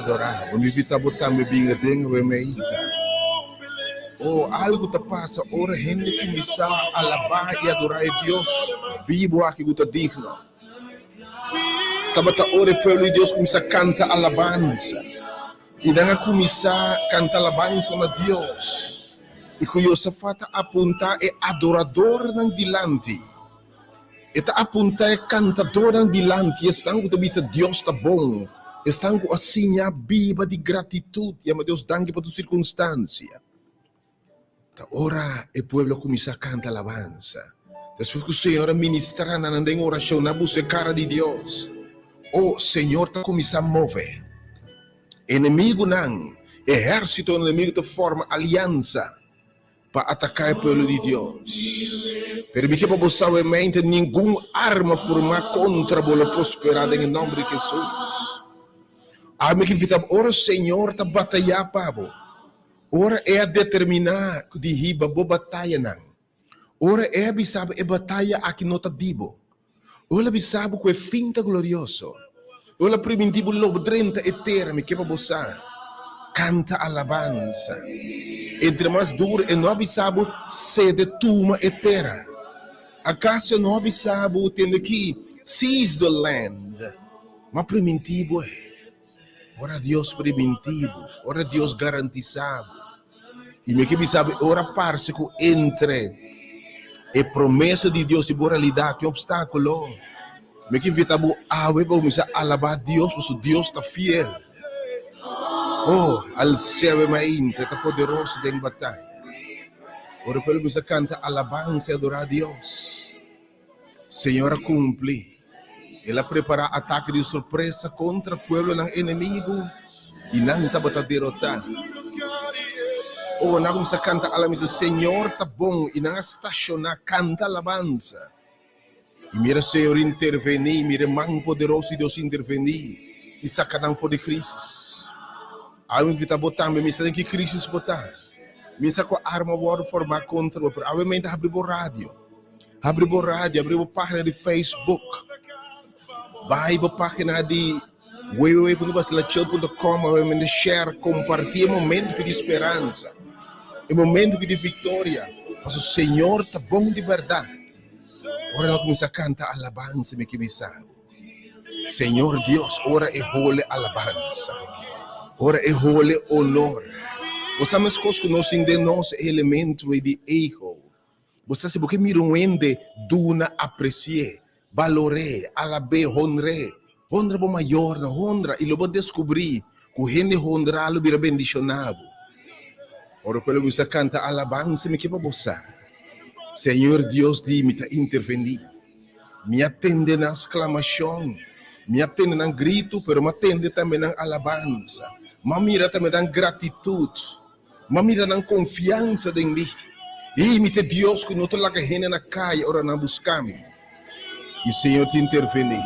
adorá bo. Mi invitá bo tambe bin aden awe meinta. Oh, algu ta pasa ora hende kuminsá alabá i adorá e Dios bibu aki ku ta digno. Tabata ora e pueblo di Dios kuminsá kanta alabansa. I nan a kuminsá kanta alabansa na Dios. I ku Yosafat a apuntá e adoradornan dilanti. E ta apuntá e kantadornan dilanti, esnan ku ta bisa Dios ta bon, esnan ku a siña biba di gratitut, yama Dios danki pa tur sirkunstansia. Ta ora e pueblo a kuminsá kanta alabansa, despues ku Señor a ministrá na nan den orashon, nan a buska e kara di Dios. O Señor ta kuminsá move. Enemigunan, ehérsitonan enemigu ta forma aliansa pa ataká e pueblo di Dios. Pero mi ke pa bo sa awe mente, ningun arma formá kontra bo lo prosperá den e nòmber di Hesus. Awe mi ke invitá bo, ora Señor ta batayá pa bo, Ora e a determiná ku di hiba bo batayanan, ora e a bisa bo e bataya aki no ta di bo, ora el a bisa bo ku e fin ta glorioso, ora el a primintí bo lo bo drenta e tera, mi ke pa bo sa, kanta alabansa. Entre mas duru e no a bisa bo sede tuma e tera. Akaso e no a bisa bo tende ki seize the land, ma primintí bo e. Ora Dios primintí bo, ora Dios garantisá bo. I mi ke bisa bo, ora parse ku entre e promesa di Dios i bo realidat tin opstákulo, mi ke invitá bo awe pa kuminsá alabá Dios pasobra Dios ta fiel. Oh, als'é awe mainta, e ta poderoso den bataya. Ora pueblo kuminsá kanta alabansa i adorá Dios. Señor a cumpli. El a prepara atake di sorpresa contra pueblonan enemigo y nan tabata derota. Oh, nan a cuminsa canta alabansa, Señor ta bon, y nan a staciona canta alabansa. Y mira Señor interveni, mira e man poderoso di Dios interveni y saca nan for di crisis. Awe mi invita bo tambe, mi sa den ki crisis bo ta. Mi sa cu arma a wordo forma contra bo, pero awe mi ta habri bo radio. Habri bo radio, habri bo pagina di Facebook. Bai bo pagina di www.basilachil.com obviamente share, comparti e momento ki di speransa, e momento ki di victoria. Paso Señor ta bon di berdad. Ora nan cuminsa canta alabansa mi ke bisa bo. Señor Dios, ora e hole alabansa, ora e hole honor. Bo sa mescos cu nos tin den nos e elemento ei di ego. Bo sa si bo ke mira un hende duna apresi'é, balor'é, alab'é, honr'é. Honra bo mayornan, honra i lo bo deskubrí ku hende honrá lo bira bendishoná bo. Ora ku el a kuminsá kanta alabansa, mi ke pa bo sa, Señor Dios di mi ta intervení. Mi a tende nan sklamashon, mi a tende nan gritu, pero mi a tende tambe nan alabansa. Mi a mira tambe nan gratitut. M'a mira nan konfiansa den mi. I mi ta e Dios ku no ta laga hende na kaya ora nan buska mi. I Señor ta intervení.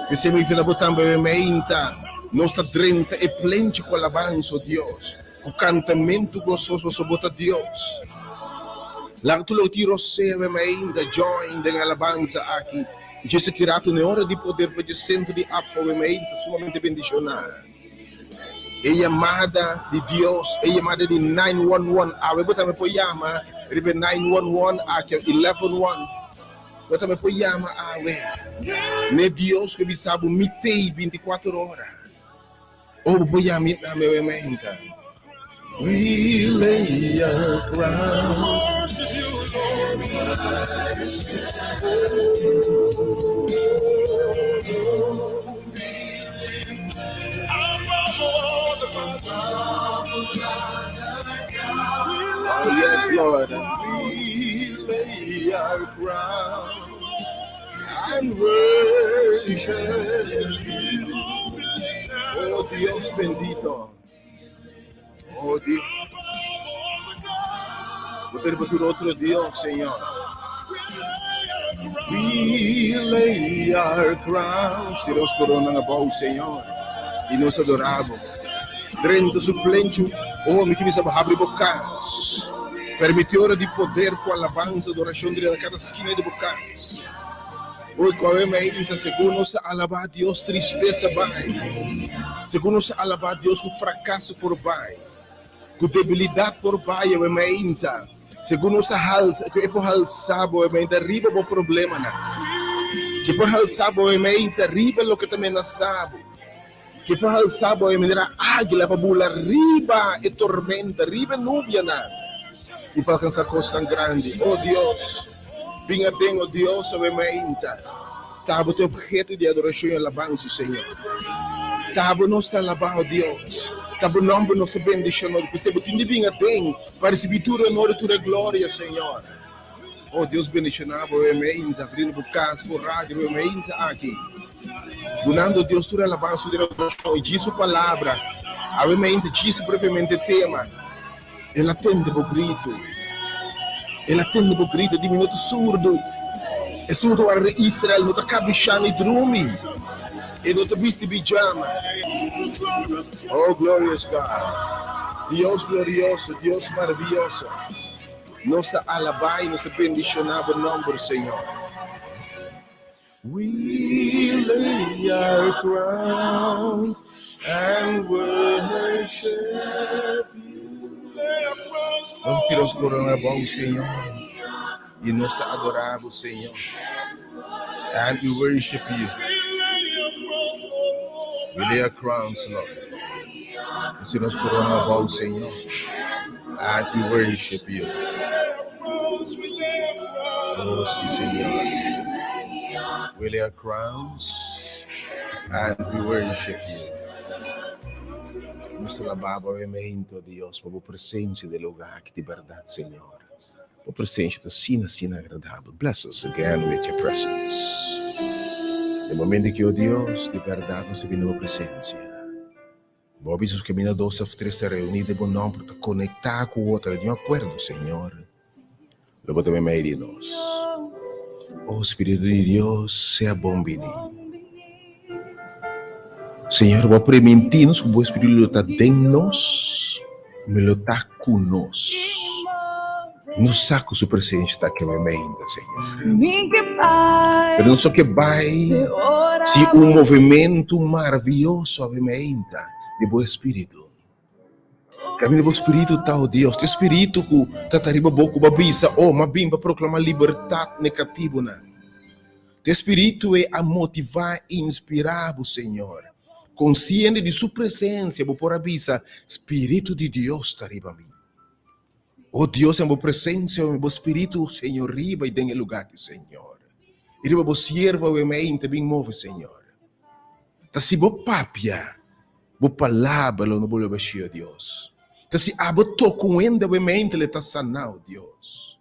P'esei mi fila bo tambe awe meinta, nos ta drenta e plenchi ku alabansa, o Dios, ku kantamentu gososo pasobra bo ta Dios. Laga tur loke tin rosea awe meinta join den alabansa aki. I dje esaki ratu n'e ora di poder for dje sentro di APFA awe meinta sumamente bendishoná. E yamada di Dios, e yamada di 911. Awe bo tambe por yama riba e 911 aki of 111. Bo tambe por yama awe n'e Dios ku bisa bo mi t'ei bintikuater ora. O bo por yama i tambe awe mainta. We lay our crowns. Oh yes, Lord. We lay our crown and worship you. Oh Dios bendito. Oh Dios. No tenemos un otro Dios, Señor. We lay our crowns. Si nos coronan abou, Señor. Y nos adoramos. Drenta su plenchu. Oh, mi kibisa habri bo cas. Permiti ora di poder ku alabanza, adoracion drenta cada skina di bo cas. Oy ku awe mainta segun nos ta alaba Dios tristesa bai. Segun nos ta alabá Dios ku frakaso por bai, ku debilidat por bai awe mainta. Segun nos ta halsa, ku e por halsa bo awe mainta riba bo problemanan. Ku e por halsa bo awe mainta riba loke ta menasá bo. Ku e por halsa bo awe manera águila pa bula riba e tormenta, riba e nubianan i pa alkansá kosnan grandi. O Dios, bin aden, o Dios, awe mainta. Ta bo ta e obheto di adorashon i alabansa, Señor. Ta bo nos ta alabá, o Dios. Ta bo nòmber nos ta bendishoná. P'esei bo tin di bin aden pa risibí tur e onor i tur e gloria, Señor. O Dios, bendishoná bo awe mainta, abriendo bo kas, bo radio awe mainta aki. Dunando Dios tur alabansa i tur adorashon i djis su palabra awe mainta, djis brevemente tema. El a tende bo gritu. El a tende bo gritu di mi no ta surdu. E surdu wara di Israel no ta kabishá ni drumi. E no ta bisti bijama. Oh, glorious God. Dios glorioso, Dios maravioso. Nos ta alabá i nos ta bendishoná bo nòmber, Señor. We lay our crowns and worship you. Nos tira nos corona abou, Señor, y nos ta adorá bo, Señor. And we worship you. We lay our crowns, Lord. Nos tira nos corona abou, Señor. And we worship you. Oh, sí, Señor. We lay our crowns and we worship you. Nos ta alabá bo awe Dios, pa bo presencia den lugar aki di berdad, Señor. Bo presencia ta asina, asina agradabel. Bless us again with your presence. Den momento aki, oh Dios, di berdad nos ta bini den bo presencia. Bo a bisa su kaminda dos òf tres ta reuní den bo nòmber ta konektá ku otro den un akuerdo, Señor. Lo bo ta meimei di nos. O Spiritu di Dios, sea bon biní. Señor, bo a primintí nos ku bo Spiritu lo ta den nos, mi lo ta ku nos. Nos sa ku su presensia ta aki meimei ainda, Señor. Pero nos no ke bai sin un movementu maravioso awe meinta di bo Espíritu. Kaminda bo Spiritu ta, o Dios, te Spiritu ku ta ta riba bo ku bo a bisa, O, m'a bin pa proklamá libertat n'e katibunan. Te Spiritu ei a motivá i inspirá bo, Señor. Konsiente di su presensia, bo por a bisa, Spiritu di Dios ta riba mi. O Dios, en bo presencia, en bo spiritu, Señor, riba y den e lugar aki, Señor. Y riba bo siervo awe mente bin move, Señor. Ta si bo papia, bo palabra lo no bolbe bashí, o Dios. Ta si abo toca un hende awe mente, le ta saná, o Dios.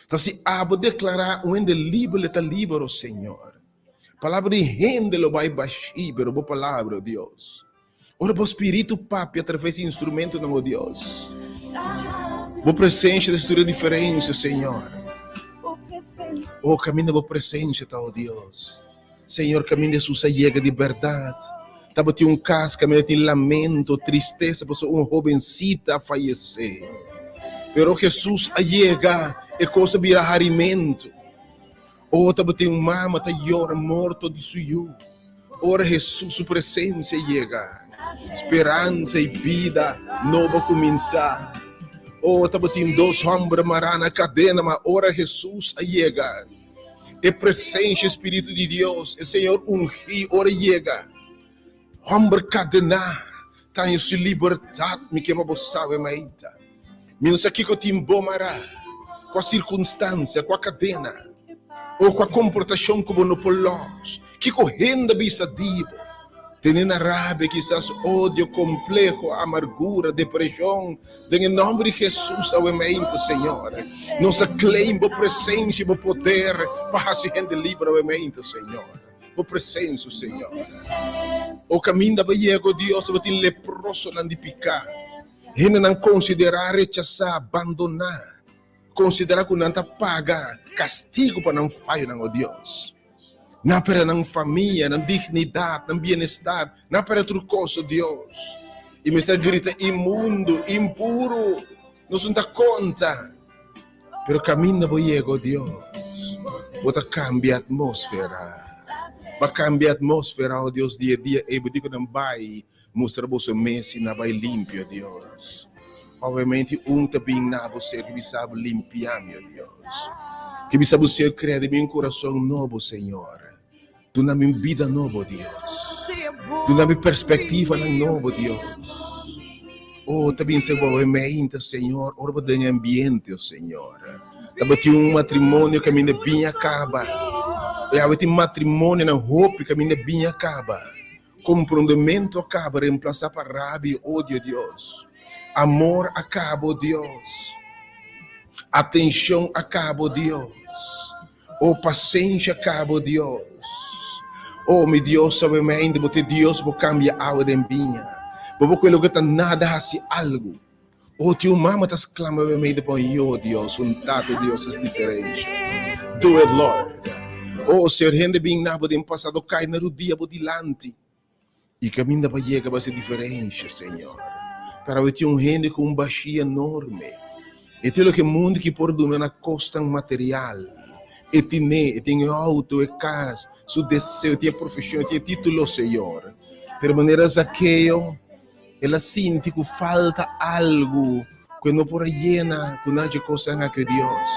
Ta si abo declara un hende liber, le ta liber, o Señor. Palabra di hende lo bai bashí, pero bo palabra, o Dios. Ora bo spiritu papia atraves di instrumentonan, o Dios. Bo presencia ta haci tur e diferencia, Señor. O caminda bo presencia ta, o Dios. Señor, caminda Jesus a yega di berdad. Tabatin un cas caminda tin lamento, tristeza, pasobra un hobencita a fayece. Pero Jesus a yega, e cos a bira harimento. O tabatin un mama ta yora morto di su yu. Ora Hesus su presensia yega, speransa i bida nobo a kuminsá. O tabatin dos hòmber mará na kadena, ma ora Hesus a yega, e presensia e Spiritu di Dios, e Señor ungí, ora e yega, hòmber kadená ta haña su libertat. Mi ke pa bo sabe mainta. Mi no sa kiko tin bo mará, kua sirkunstansia, kua kadena, o kua komportashon ku bo no por lòs. Kiko hende a bisa di bo? Tene na rabia, kisas odio, kompleho, amargura, depreshon. Den e nòmber di Hesus awe mainta, Señor, nos a claim bo presensia i bo poder pa hasi hende liber awe mainta, Señor. Bo presensia, Señor. O kaminda bo yega, o Dios, tabatin leprosonan di piká. Hendenan konsiderá rechasá, bandoná, konsiderá ku nan ta paga kastigu pa nan fayonan, o Dios. Nan a pèrdè nan famia, nan dignidat, nan bienestar, nan a pèrdè tur kos, o Dios. I mester a grita, Inmundu, impuru, nos no ta konta. Pero kaminda bo yega, o Dios, bo ta kambia atmósfera. Bo a kambia atmósfera, o Dios, di e dia ei. Bo di ku nan bai mustra boso mes i nan bai limpia, o Dios. Obviamente un ta bin na bo ser ki bisa bo limpia mi, o Dios. Ki bisa bo ser krea den mi un kurason nobo, Señor. Duna mi un bida nobo, Dios. Duna mi perspektivanan nobo, Dios. Oh, ta bin ser bo mente, Señor, ora bo den ambiente, oh Señor. Tabatin un matrimonio kaminda biña kaba. E awe tin matrimonionan hopi kaminda biña kaba. Komprondementu a kaba remplasá pa rabia i odio, Dios. Amor a kaba, oh Dios. Atenshon a kaba, oh Dios. Oh pasensia kaba, oh Dios. Oh mi Dios, sabe mi ainda bo ta e Dios bo kambia awa den biña. Bo por kue loke ta nada hasi algu. Oh tin un mama ta sklama be medio pa un yo, Dios, un tata, Dios es diferensha. Do it, Lord. Oh Señor, hende bin na bo den pasado kai na rudia bo dilanti. I kaminda pa yega bo hasi diferensha, Señor. Pero awe tin un hende ku un bashi enorme. E tin loke mundu ki por duna na kosnan material. E tine, e tin e outo, e kas, su deseo, e tin e profeshon, e tin e titulo, Señor. Pero manera Zakeo, El a sinti ku falta algu ku e no por a yena ku nan dje kosnan aki, o Dios.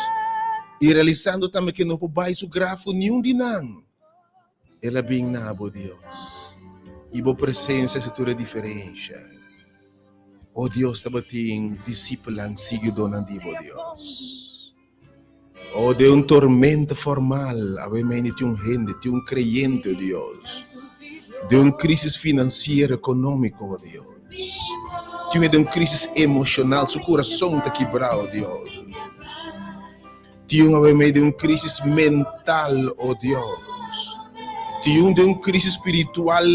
I realisando tambe ku e no por bai su graf ku niun di nan, el a bin na bo, Dios. I bo presensia hasi tur e diferensha. O Dios, tabatin disipelnan, siguidónan di bo, Dios. O den un tormenta formal, awe meni tin un hende, tin un kreyente, o Dios. Den un krisis finansiero, ekonómiko, o Dios. Tin un den un krisis emoshonal, su kurason ta kibrá, o Dios. Tin un awe mei den un krisis mental, o Dios. Tin un den un krisis spiritual,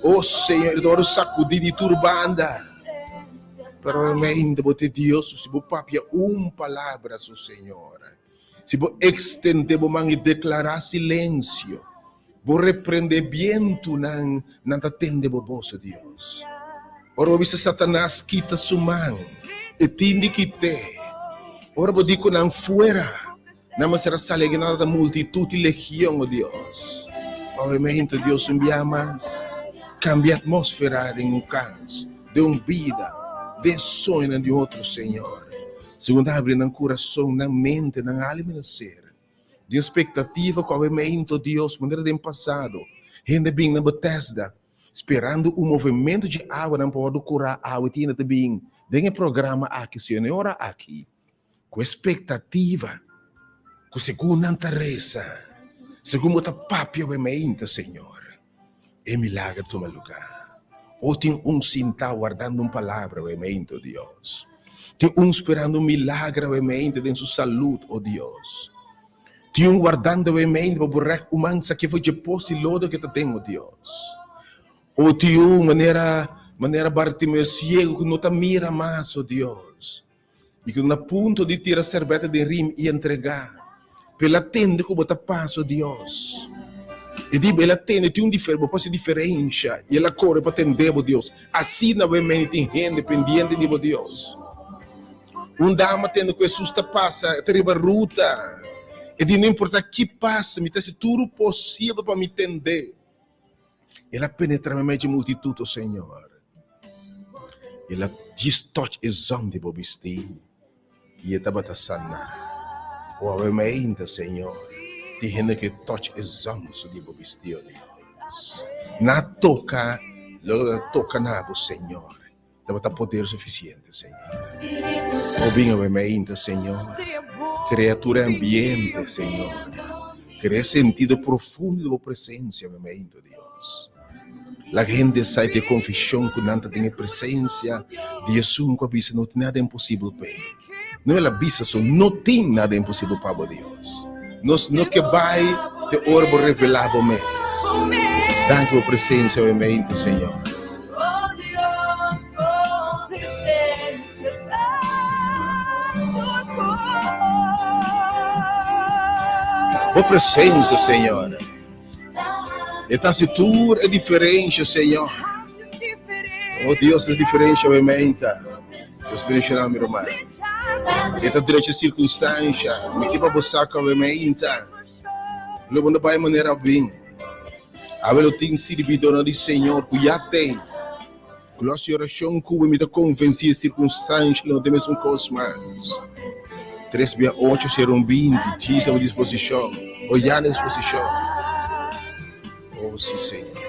o Señor, e ta wòrdu sakudí di tur banda. Pero ainda bo ta Dios, si bo papia un palabra su Señor, si bo extende bo man y declara silencio, bo reprende bientunan, nan ta tende bo bos, o Dios. Ora bo bisa Satanas kita su man, e tin di kite. Ora bo di cu nan fuera, nan mester a sali agen, nan ta multitud y legion, o Dios. Obviamente, Dios, un bia mas, cambia atmosfera den un cas. Den un bida, den soñonan di otro, Señor. Segun ta habri nan kurason, nan mente, nan alma i nan ser, den spektativa ku awe meinto, Dios, manera den pasado, hende bin na Betesda, sperando un movementu dje awanan pa wòrdu kurá, awe tin hende ta bin den e programa aki, Señor, na e ora aki, ku e spektativa ku segun nan ta resa, segun bo ta papia awe meinto, Señor. E milager tuma lugá. O tin un sintá wardando un palabra awemente, o Dios. Tin un sperando un milager awemente den su salud, o Dios. Tin un wardando awemente pa bo rèk un man saké for dje pos di lodo ke ta den, o Dios. O tin un manera, manera Bartimeo siego ku no ta mira mas, o Dios. I ku na punto di tira serbete den rim i entregá. Pero el a tende ku bo ta pasa, o Dios. E di bo, el a tende, tin un difer, bo por hasi diferensha. I el a kore pa tende bo, Dios. Asina bo e mei tin hende pendiente di bo, Dios. Un dama tende ku Hesus ta pasa, e ta riba ruta. E di, no importa ki pasa, mi ta hasi tur posibel pa mi tende. El a penetra meimei dje multitut, o Señor. El a djis toch e zòm di bo bistí, i e tabata saná. O awe mainta, Señor, tin hende ke toch e zòm su di bo bistí, o Dios. Nan a toka loke ta toka na bo, Señor. Tabata poder sufisiente, Señor. O bin awe mainta, Señor. Crea tur e ambiente, Señor. Crea sentido profundo di bo presencia awe mainta, Dios. Laga hende sa i tin e konfishon ku nan ta den e presensia di esun ku a bisa no tin nada imposibel p'e. No el a bisa so, no tin nada imposibel pa bo, Dios. Nos no ke bai te ora bo revelá bo mes. Danki bo presensia awe mainta, Señor. Bo presensia, Señor. E ta hasi tur e diferensha, Señor. Oh Dios, es diferensha awe mainta. Dios bendiciona mi ruman. E ta drecha circunstancia. Mi ke pa bo saca awe mainta. Lo bo no bai manera bin. Awe lo tin sirbidónan di Señor ku ya t'ei. Ku lo hasi orashon ku bo, mi ta konvensí e sirkunstansha lo no ta e mesun kos mas. Tres bia ocho sera un 20, Jesus a bo disposishon, o ya na disposishon. Oh, si, Señor.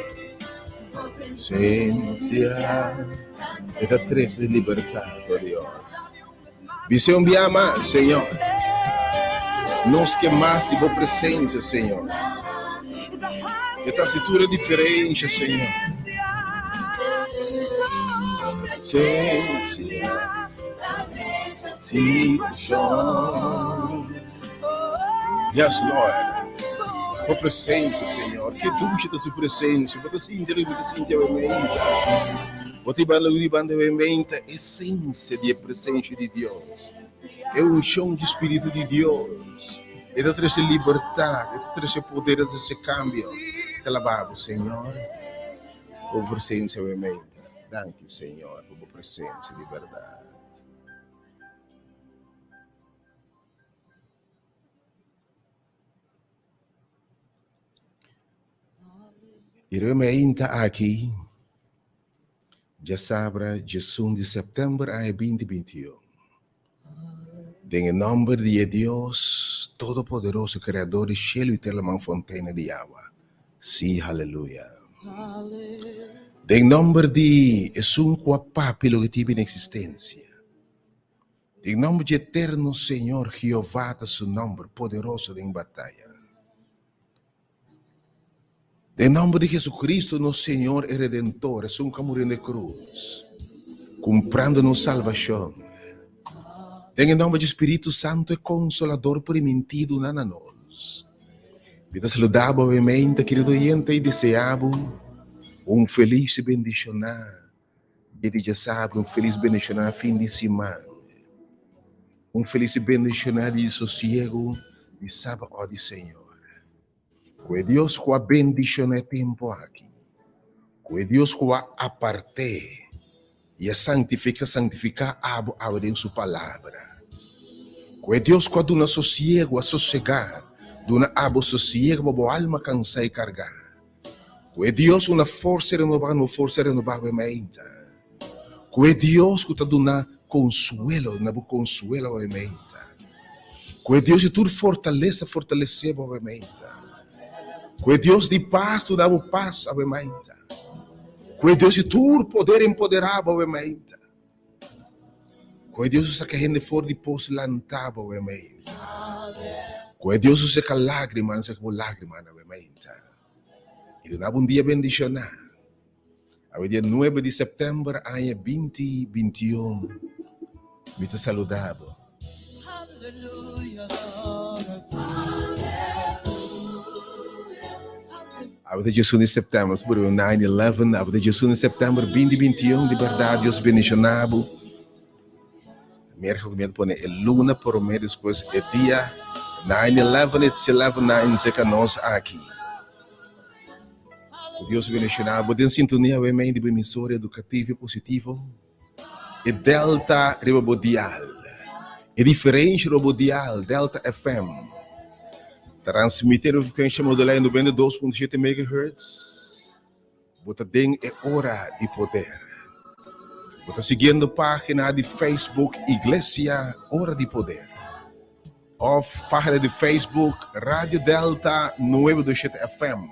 Presensia e ta trese libertat, oh Dios. Bis'é un bia mas, Señor. Nos ke mas di bo presensia, Señor. E ta hasi tur e diferensha, Señor. Presensia, situacion. Yes, Lord. Bo presensia, Señor. Ke dushi ta su presensia. Bo ta sinti lo ke mi ta sinti awe meinta. Bo ta riba riba awe meinta esensia di e presensia di Dios. E unshon di Spiritu di Dios. E ta trese libertat, e ta trese poder, e ta trese kambio. Ta alabá bo, Señor. Bo presensia awe meinta. Danki, Señor, pa bo presensia di bèrdat. I riba meinta aki, djasabra djesun di sèptèmber aña binti 21, den e nòmber di e Dios Todopoderoso, Kreador di shelu i tera laman fontena di awa, sí, haleluya. Den nòmber di esun ku a papia loke tin bini eksistensia. Den nòmber dje eterno Señor, Jehová ta su nòmber, poderoso den bataya. Den nòmber di Jesucristo, nos Señor e Redentor, esun ku a muri na e krus, kumprando nos salbashon. Den e nòmber dje Spiritu Santu, e Konsolador primintido na na nos. Mi ta saluda bo awemente, kerido oyente, i desea bo un felis i bendishoná Dia di djasabra, un felis bendishoná fin di siman. Un felis i bendishoná dia di sosiegu di Sabaot di Señor. Ku e Dios ku a bendishoná e tempu aki, ku e Dios ku a apart'é i a santifiká santifiká abo awe den su Palabra. Ku e Dios ku a duna sosiegu, a sosegá, duna abo sosiegu pa bo alma kansá i kargá. Ku e Dios ku na forsa renobá no forsa renobá bo meinta. Ku e Dios ku ta duna konsuelo na bo konsuelo bo meinta. Ku e Dios di tur fortalesa fortalesé bo meinta. Ku e Dios di pas duna bo pas awe meinta. Ku e Dios di tur poder empoderá bo awe meinta. Ku e Dios ku saka hende for di pos lantá bo awe meinta. Ku e Dios ku seka lágrimanan seka bo lágrimanan awe meinta. I duna bo un dia bendishoná. Awe dia nuebe di sèptèmber aña 2021 mi ta saludá bo. Awe ta djesun di sèptèmber, nos por 9/11, awe ta djesun di sèptèmber 2021, di bèrdat Dios bendishoná bo. Merka ku mi ta pone e luna promé despues e dia 9/11, it's 11/9 seka nos aki. Ku Dios bendishoná bo den sintonia awe mei di bo emisora edukativo i positivo. E Delta riba bo dial. E diferensha riba bo dial, Delta FM. Transmite riba frekuensha modulá e 92.7 megahertz. Bo ta den e ora di poder. Bo ta siguiendo página di Facebook Iglesia Ora di Poder. Of página di Facebook Radio Delta 927 FM.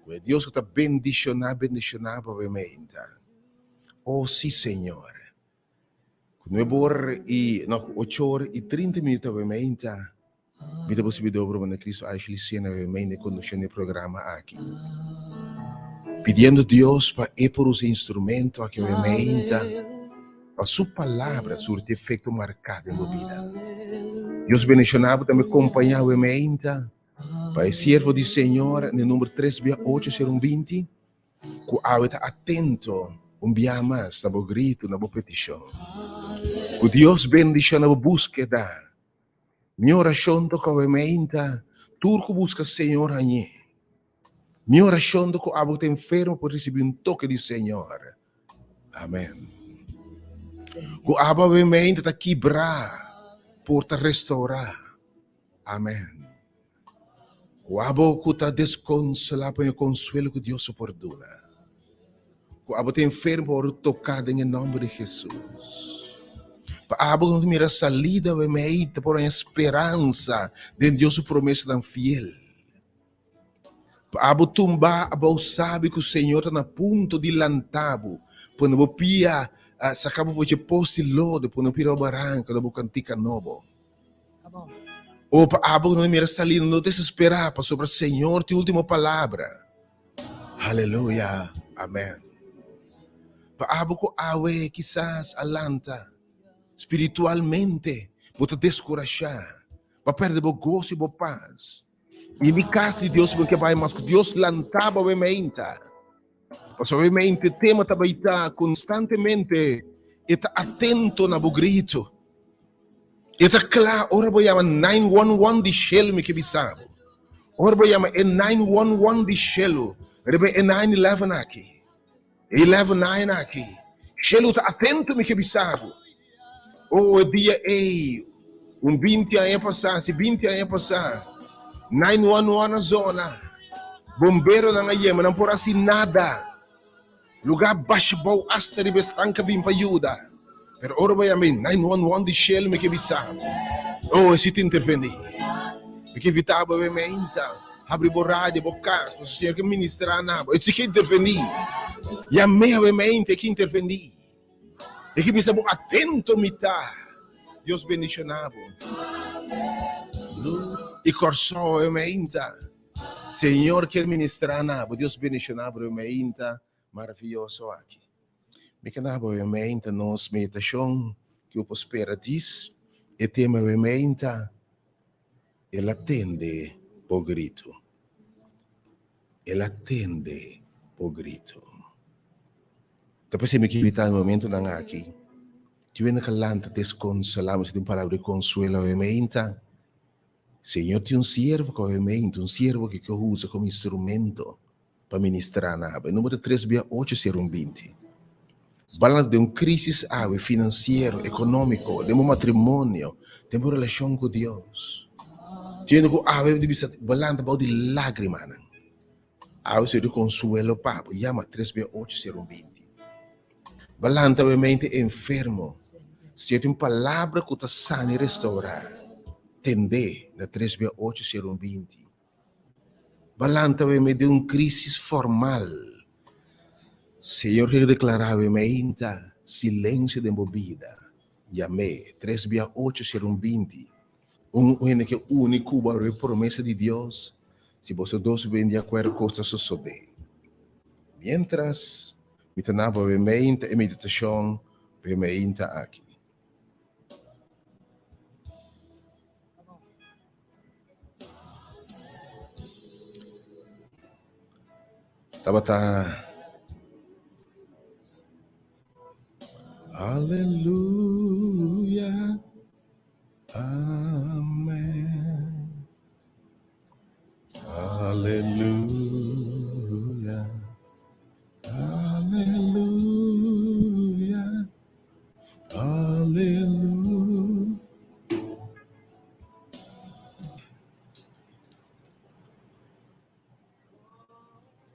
Ku e Dios ku ta bendishoná, bendishoná bo meinta. Oh, sí, Señor. Ku nuebe or i, no, ku ocho or i 30 minuut awe meinta, mi ta bo sirbidor Broma na Cristo Ashley Sena awe meinta e conduccion di e programa aki. Pidiendo Dios pa E por usa e instrumento aki awe meinta pa Su Palabra surti efecto marcá den bo bida. Dios bendiciona bo tambe compaña awe meinta pa e siervo di Señor na e number tres bia ocho sero un 20. Ku awe ta atento un bia mas na bo gritu, na bo petishon. Ku Dios bendishona bo búskeda. Mi orashon ta ku awe meinta tur ku buska Señor hañ'é. Mi orashon ta ku abo ku ta enfermo por risibí un toke di Señor. Amen. Ku abo awe meinta ta kibrá por ta restourá. Amen. Ku abo ku ta deskonsolá pa e konsuelo ku Dios por duna. Ku abo ta enfermo por wòrdu toká den e nòmber di Hesus. Pa abo ku no ta mira salida awe mei ta por haña speransa den Dios su promesanan fiel. Pa abo tumba abou sabi ku Señor ta na punto di lanta bo, pone bo pia saka bo for dje pos di lodo, pone bo pia riba baranka dor bo kantika nobo. O pa abo ku no ta mira salida, no desesperá, pasobra Señor tin último palabra. Aleluya, amèn. Pa abo ku awe kisas a lanta spiritualmente, bo ta deskurashá, bo a pèrdè bo goso i bo pas. I ni kas di Dios bo ke bai mas ku Dios lanta bo awe meinta. Pasobra awe meinte tema ta bai ta konstantemente e ta atento na bo gritu. E ta kla ora bo yama 911 di shelu mi ke bisa bo. Ora bo yama e 911 di shelu riba e 911 aki. E 11 9 aki. Shelu ta atento mi ke bisa bo. Oh, e dia ei, un 20 aña pasá, si 20 aña pasá, 911 a zona. Bomberonan a yema, nan por hasi nada. Lugá basha bou asta riba esnan ka bin pa yuda. Pero ora bo yama ei 911 di shelu mi ke bisa bo. Oh, e si ta intervení. Mi ke invitá bo e meinta, habri bo radio, bo kas, pasobra Señor ke ministrá na bo. E si ke intervení. Yam'é awe meinta, e ke intervení. E ke bisa bo atento mi ta. Dios bendiciona bo. I Kòrsou e meinta. Señor kier ministra na bo. Dios bendiciona bo e meinta maraviyoso aki. Mi ke na bo e meinta nos meditacion ki bo por spera dis e tema e meinta El a tende bo grito. El a tende bo grito. Ta p'esei mi ke invitá e momentunan aki, Tin wende ka lanta deskonsolá, mester tin un palabra di konsuelo awe meinta. Señor tin un siervo ku awe meinta, un siervo ku ke usa komo instrumento pa ministrá na abo. E number ta tres bia ocho sero un binti. Bo a lanta den un krísis awe, finansiero, ekonómiko, den bo matrimonio, den bo relashon ku Dios. Tin hende ku awe di bisa bo a lanta bou di lágrimanan. Awe sirbi di konsuelo pa bo. Yama tres bia ocho sero un binti. Bo a lanta awe mente enfermo. Si tin un palabra ku ta sana i restourá, tend'é na tres bia ocho sero un binti. Bo a lanta awe mei den un krísis formal. Señor ke deklará awe meinta silensio den bo bida. Yam'é tres bia ocho sero un binti. Un hende ke uni ku bo riba e promesa di Dios, si boso dos ben di akuerdo kos ta sosodé. Miéntras mi ta na bo awe meinta e meditashon awe meinta aki. Tabata Aleluya. Amen. Aleluya. Aleluya. Aleluya.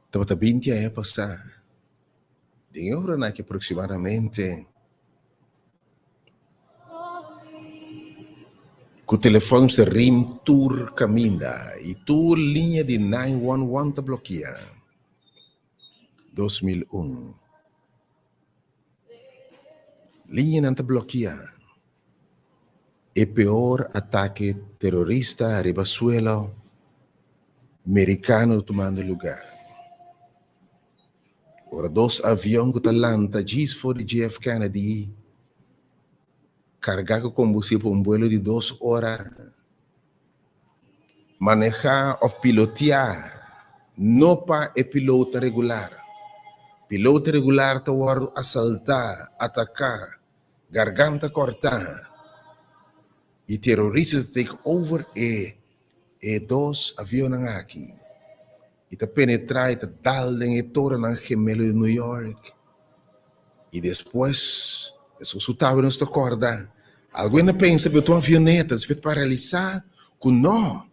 Tabata 20 aña pasá. Den e oranan aki aproximadamente Ku telefòn se rim tur kaminda i tur liña di 911 ta blokia. 2001. Liñanan ta blokia. E peor atake terorista riba suelo merikano ta tumando lugá. Ora dos avion ku ta lanta djis for di JF Kennedy kargá ku kombustibel pa un buelo di dos ora, manehá òf piloteá no pa e pilota regular. Pilota regular ta wòrdu asaltá, ataká, garganta kòrtá i terorista ta take over e E dos avionnan aki i ta penetrá i ta dal den e torennan gemelo di New York. I despues, esun su tabla nos ta kòrda, algun hende a pensa ku ta un avioneta, despues pa realisá ku no,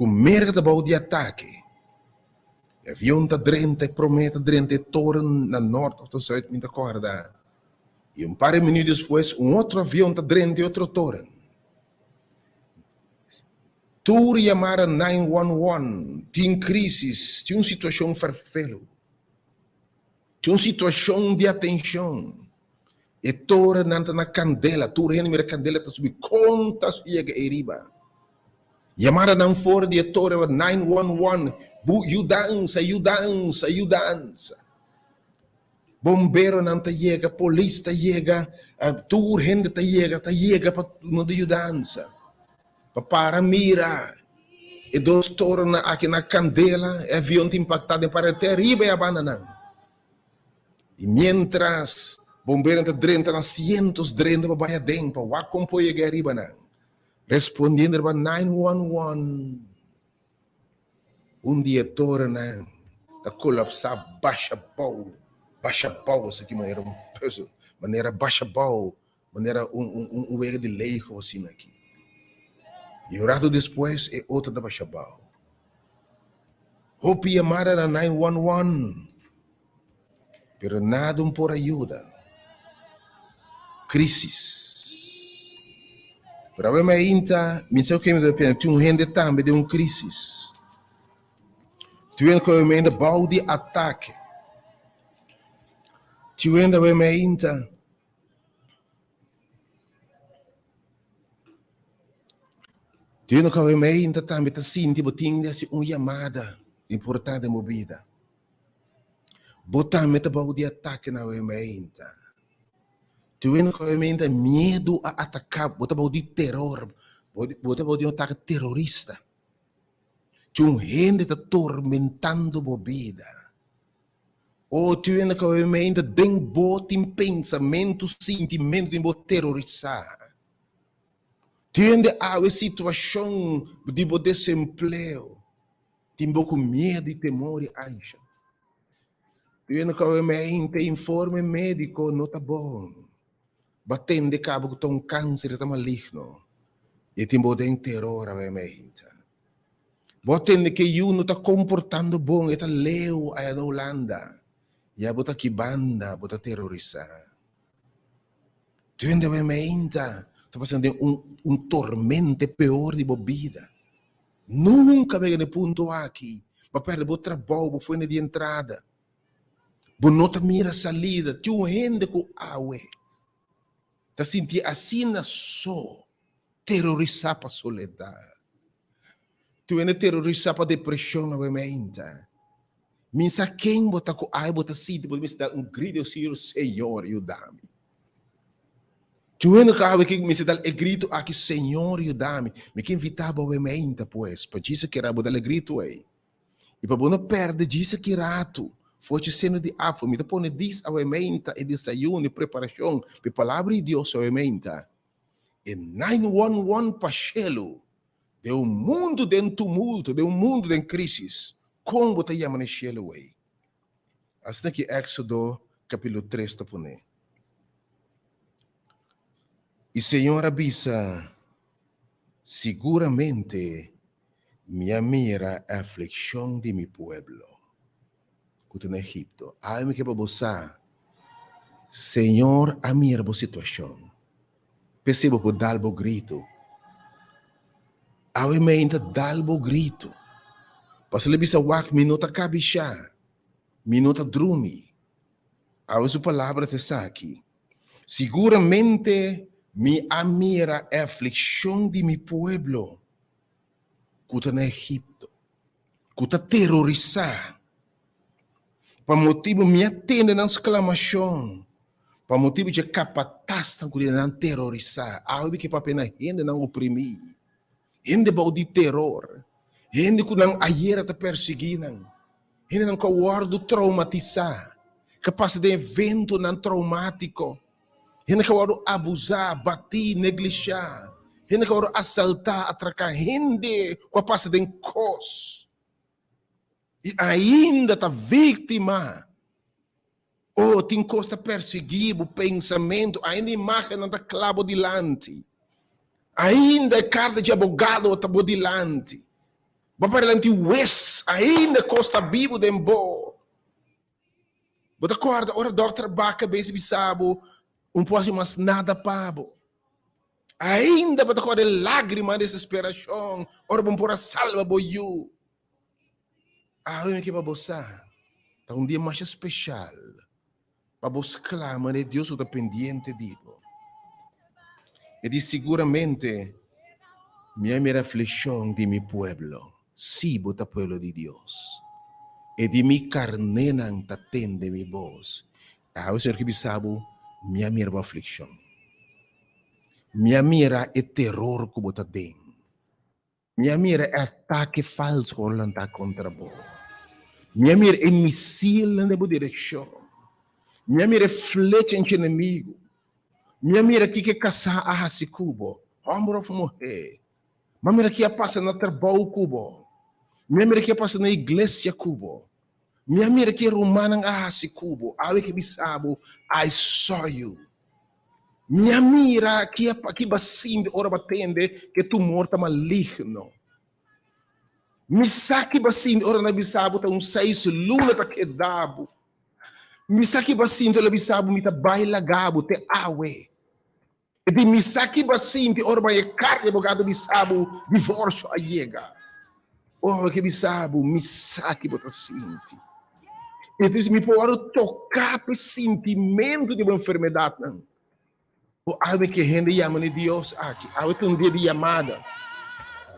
Ku Merka ta bou di atake. E avion ta drenta e promé ta drenta e toren na nort òf ta sùit mi ta kòrda. I un par di minüt despues un otro avion ta drenta e otro toren. Tur yamada 911, tin krísis, tin un situashon ferfelu, tin un situashon di atenshon. E torennan ta na kandela, tur hende mira kandela ta subi, kon ta yega ei riba? Yamadanan for di e toren 911, bu yudansa, yudansa, yudansa. Bomberonan ta yega, polis ta yega, tur hende ta yega, ta yega pa duna di yudansa. Pa para mira e dos torennan aki na kandela, e avion ta impaktá den pared te ariba e abandanan. I miéntras bomberonan ta drenta na sientos drenta pa bai aden pa wak kon por yega ariba nan, respondiendo riba 911. Un di e torennan ta kolapsá basha bou, basha bou asina manera un pùzel, manera basha bou, manera un un un wega di lego asina aki. I un ratu despues e otro ta basha bou. Hopi yamada na 911, pero nada un por a yuda. Crisis. Pero awe mainta, mi sa ku mi ta pensa, tin un hende tambe den un crisis. Tin hende ku awe mainta bou di atake. Tin hende awe mainta Tin hende ku awe mainta tambe ta sinti bo tin di hasi un yamada importante den bo bida. Bo tambe ta bou di atake na awe mainta. Tin hende ku awe mainta miedu a ataká bo, bo ta bou di teror, bo ta bou di un atake terorista. Tin un hende ta tormentando bo bida. O tin hende ku awe mainta den bo tin pensamentu, sintimentu tin bo terorisá. Tin hende awe situashon di bo desempleo tin bo ku miedu i temor i ansha. Tin hende ku awe mainta informe médiko no ta bon. Bo a tende kaba ku ta un kanser i ta maligno i tin bo den teror awe mainta. Bo a tende ku e yu no ta komportando bon, e ta leu aya na Hulanda i abo ta aki banda bo ta terorisá. Tin hende awe mainta ta pasando den un tormenta e peor di bo bida. Nunka bo a yega na e punto aki, bo a pèrdè bo trabou, bo fuente di entrada. Bo no ta mira salida. Tin un hende ku awe ta sinti asina so, terorisá pa soledat. Tin un hende terorisá pa depreshon awe mainta. Mi sa ken bo ta ku awe bo ta sinti bo ta mester da un grito Señor, Señor yuda mi. Tin un hende ku awe ke mester dal e grito aki, Señor yuda mi. Mi ke invitá bo awe mainta pues, pa djis a kera bo dal e grito ei. I pa bo no pèrdè djis aki ratu, for dje seno di afo, mi ta pone dis awe mainta e desayuno, e preparashon pa e Palabra di Dios awe mainta. E 911 pa shelu den un mundu den tumulto, den un mundu den krísis, kon bo ta yama na e shelu ei? Asina ki Éksodo kapítulo tres ta pone. I Señor a bisa, Siguramente mi a mira e aflikshon di mi pueblo ku ta na Egipto. Ai mi ke pa bo sa, Señor a mira bo situashon. P'esei bo por dal bo gritu. Awe meinta dal bo gritu. Pasobra el a bisa, Wak, mi no ta kabishá, mi no ta drumi. Awe su palabra ta esaki, Siguramente mi a mira e aflikshon di mi pueblo ku ta na Egipto, ku ta terorisá pa motibu mi a tende nan sklamashon, pa motibu dje kapatasnan ku tin nan terorisá. Awe mi ke papia na hendenan oprimí, hende bou di teror, hende ku nan ayera ta persiguí nan, hendenan ku a wòrdu troumatisá, ku a pasa den eventonan troumátiko, hende ku a wòrdu abusá, batí, neglishá, hende ku a wòrdu asaltá, atraká, hende ku a pasa den kos i ainda ta víktima. Oh, tin kos ta persiguí bo pensamentu, ainda imágennan ta kla bo dilanti, ainda e karta dje abogado ta bo dilanti. Bo a para dilanti wes, ainda kos ta bibu den bo. Bo ta kòrda ora dòkter Bakker bes bisa bo, un por hasi mas nada pa bo. Ainda bo ta kòrda e lágrima di desesperashon ora bo por a salba bo yu. Awe mi ke pa bo sa, ta un dia masha speshal pa bo sklama na e Dios ku ta pendiente di bo. E di siguramente mi a mira aflikshon di mi pueblo, sí, bo ta pueblo di Dios. E di mi karnénan ta tende mi bos. Awe Señor ke bisa bo, mi a mira bo aflikshon. Mi a mira e teror ku bo ta den. Mi a mira e atake falso ku a lantá kontra bo. Mi a mira e misilnan den bo direkshon. Mi a mira e flecha dje enemigu. Mi a mira kiko e kasá a hasi ku bo, hòmber òf muhé. Mi a mira ki a pasa na trabou ku bo. Mi a mira ki a pasa na iglesia ku bo. Mi a mira ki e rumannan a hasi ku bo. Awe ke bisa bo, I saw you. Mi a mira ki a ki bo a sinti ora bo a tende ku e tumor ta maligno. Mi sa ki bo a sinti ora nan a bisa bo ta un seis luna ta keda bo. Mi sa ki bo a sinti ora nan a bisa bo mi ta bai laga bo te awe. E di mi sa ki bo a sinti ora bo a e karta di abogado bisa bo divorsio a yega. Ora ke bisa bo mi sa ki bo ta sinti. E dice mi por wòrdu toká pa e sintimentu di bo enfermedatnan. Bo awe ke hende yama ni Dios aki. Awe ta un dia di yamada.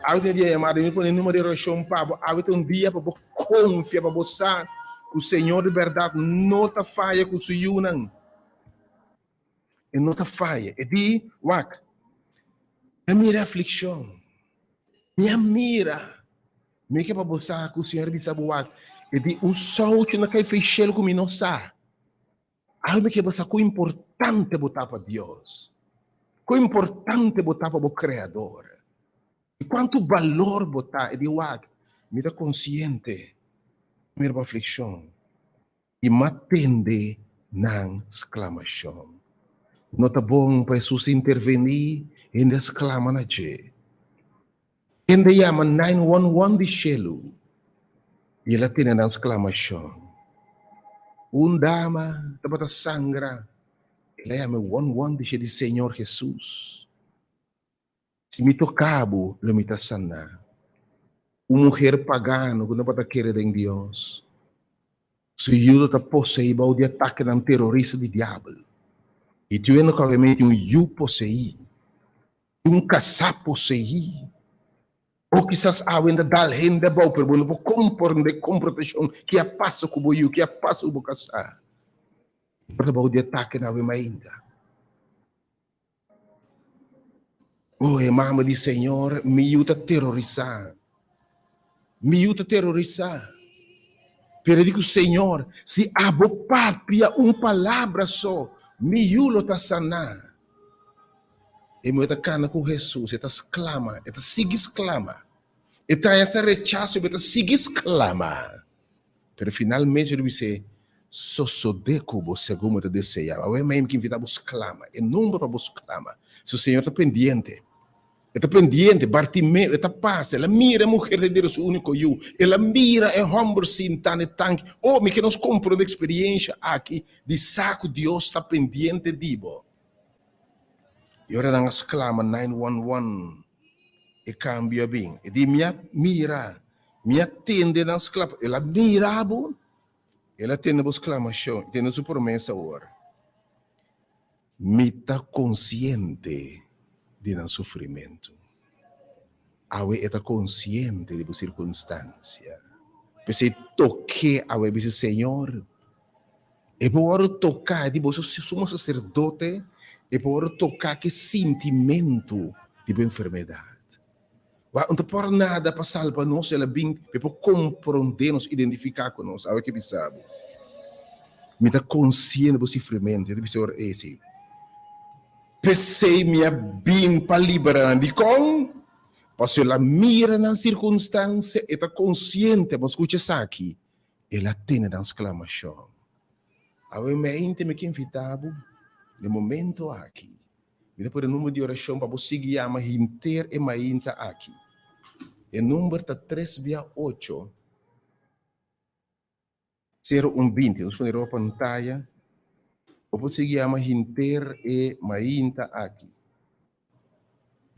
Awe ta un dia di yamada. Mi pone numero di orashon pa bo. Awe ta un dia pa bo konfia, pa bo sa ku Señor di bèrdat no ta faya ku su yunan. E no ta faya. E di, Wak, mi a mira e aflikshon. Mi a mira. Mi ke pa bo sa ku Señor a bisa bo, wak, e di un souchi no kai fei shelu ku mi no sa. Awe mi ke bo sa ku importante bo ta pa Dios. Ku importante bo ta pa bo Kreador. I kuantu balor bo ta. E di, wak, mi ta konsiente. Mi mira bo aflikshon. I m'a tende nan sklamashon. No ta bon pa Hesus intervení, hende a sklama na dje. Hende yama 911 di shelu, i el a tende nan sklamashon. Un dama tabata sangra, el a yama e 11 di dje di Señor Hesus. Si mi toca bo, lo mi ta sana. Un muher pagano cu no tabata kere den Dios, su yu ta poseí bou di atakenan terorista di diabel. I tuendo cu awe tin un yu poseí, tin un casá poseí, o kisas awe ta dal hende abou, pero bo no por comprende comportacion ki a pasa cu bo yu, ki a pasa cu bo casá. Bo ta bou di atakenan awe mainta. Oh, e mama di Señor, mi yu ta terorisá. Mi yu ta terorisá. Pero e di ku Señor, si abo papia un palabra so, mi yu lo ta saná. E muhé ta kana ku Hesus, e ta sklama, e ta sigui sklama. E ta haña sa rechaso, e ta sigui sklama. Pero finalmente lo bis'é, Sosodé ku bo segun bo ta deseá. Awe mei mi ke invitá bo sklama. E nomber pa bo sklama. Su Señor ta pendiente. E ta pendiente. Bartimeo, e ta pasa. El a mira e muher ta dera su úniko yu. El a mira e hòmber sintá na e tanki. Oh, mi ke nos komprondé eksperiensha aki di sa ku Dios ta pendiente di bo. I ora nan a sklama 911, e kambio a bin. E di, Mi a mira Mi a tende nan sklama. El a mira bo, el a tende bo sklamashon i tende su promesa awor. Mi ta konsiente di nan sufrimentu. Awe e ta konsiente di bo sirkunstansia. P'esei tok'é awe bisa, Señor, e por wòrdu toká di bo sumo saserdote, e por wòrdu toká ku e sintimentu di bo enfermedat. Wak no ta por nada pa salba nos, el a bin pa e por komprondé nos, identifiká ku nos. Awe ke bisa bo, mi ta konsiente bo sufrimentu. Mi ta bisa ora esi, P'esei mi a bin pa libra nan. Dikon? Pasobra el a mira nan sirkunstansia, e ta konsiente. Bo skucha esaki? El a tene nan sklamashon. Awe mente mi ke invitá bo den momento aki. Mi ta pone number di orashon pa bo sigui yama henter e mainta aki. E number ta 3 bia 8 0 1 20. Nos pone riba pantaya. Bo por sigui yama hinter e mainta aki.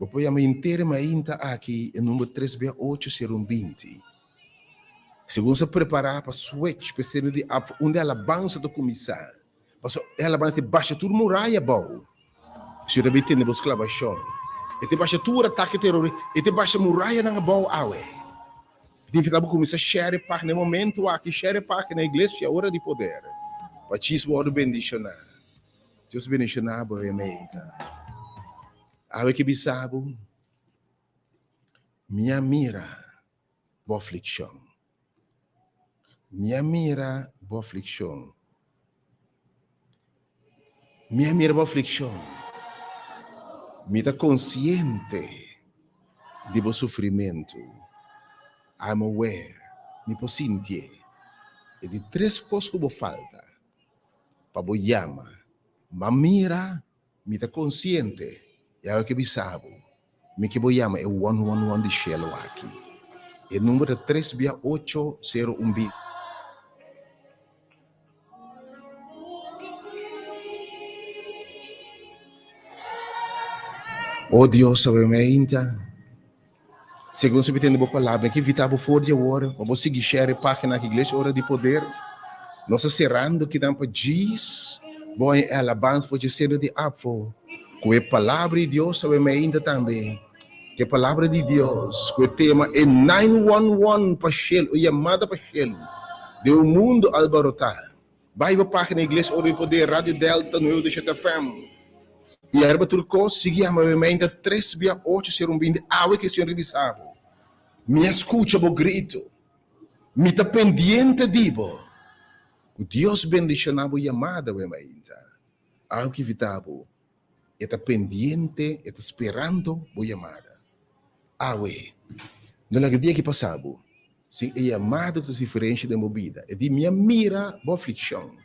Bo por yama hinter e mainta aki e number 3 bia 8 0 1 20. Segun sa prepara pa switch pa e seno di app unda e alabansa ta kuminsá. Pasobra e alabansa ta basha tur muraya abou. Si ta bin tende bo sklavashon. E ta basha tur atake terorista. E ta basha murayanan abou awe. Tin fita bo kuminsá share e página e momentu aki. Share e página Iglesia Ora di Poder. Pa chis wòrdu bendishoná. Dios bendishoná bo e meinta. Awe ke bisa bo, Mi a mira bo aflikshon. Mi a mira bo aflikshon. Mi a mira bo aflikshon. Mi ta konsiente di bo sufrimentu. I'm aware. Mi por sintié. E di tres kos ku bo falta pa bo yama. M'a mira Mi ta konsiente i awe ke bisa bo, mi ke bo yama e 111 di shelu aki. E number ta tres bia ocho sero un bi. O Dios, awe meinta, segun si mi tende bo palabra, mi ke invita bo for di awor pa bo sigui share e pagina aki Iglesia Ora di Poder. Nos ta serando kinan pa djis bo haña e alabansa for dje seno di afo ku e palabra di Dios awe meinta tambe. Ku e palabra di Dios ku e tema e 911 pa shelu, e yamada pa shelu den un mundu albarotá. Bai bo pagina Iglesia Ora di Poder, Radio Delta Nuevo de Shete FM. I ariba tur kos, sigui yama mi meinta tres bia ocho sero un bindi awe ke Señor ribisa bo. Mi a skucha bo gritu. Mi ta pendiente di bo. Ku Dios bendishoná bo yamada awe mainta. Awe ki invitá bo, e ta pendiente, e ta sperando bo yamada. Awe, no laga dia ki pasa bo sin e yamada ku ta diferensha den bo bida. E di, Mi a mira bo aflikshon.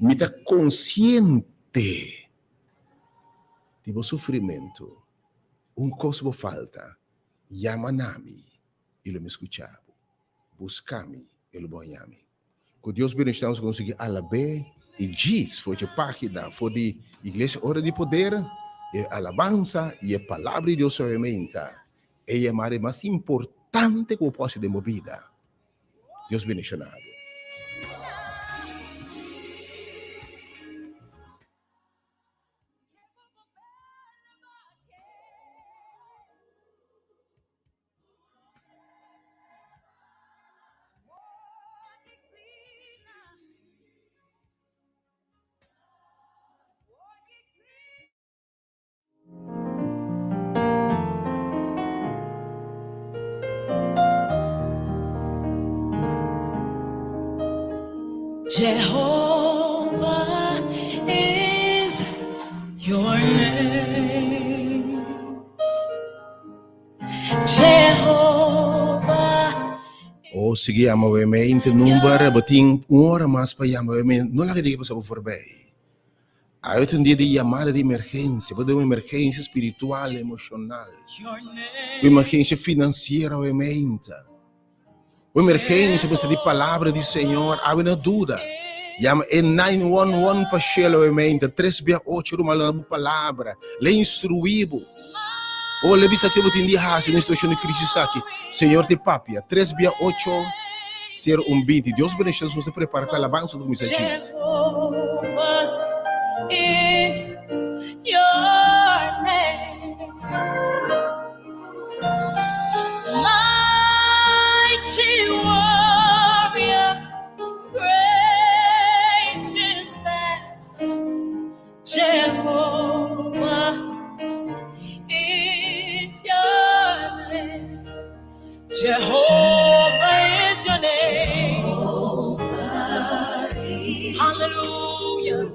Mi ta konsiente di bo sufrimentu. Un kos bo falta, yama na mi i lo mi skucha bo. Buska mi i lo bo haña mi. Ku Dios bendishoná nos konsegui alab'é i djis for dje página for di Iglesia Ora di Poder, e alabansa i e Palabra di Dios obviamente e yamada mas importante ku bo por hasi den bo bida. Dios bendishoná bo. Jehovah is your name. Oh, sigui yama we me inte number, bo tin un ora mas pa yama we me, no laga di pasa bo voorbij. Awe ta un dia di yamada di emergencia, bo den un emergencia spiritual, emocional, un emergencia financiera we me inta. Un emergencia bo di palabra di Señor, awe no duda. Yama e 911 pa Shelo we me inta, 3 bia 8 ruman lo na bo palabra, le instrui bo. O le bisa ke bo tin di hasi den situacion di crisis aki. Señor te papia, 3 bia 8 0 1 20. Dios bendicion nos ta prepara pa alabansa ta cuminsa djis. Jehovah is your name. Mighty warrior, great in battle, Jehovah is your name. Jehovah is your name. Hallelujah.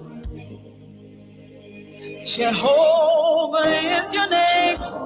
Jehovah is your name.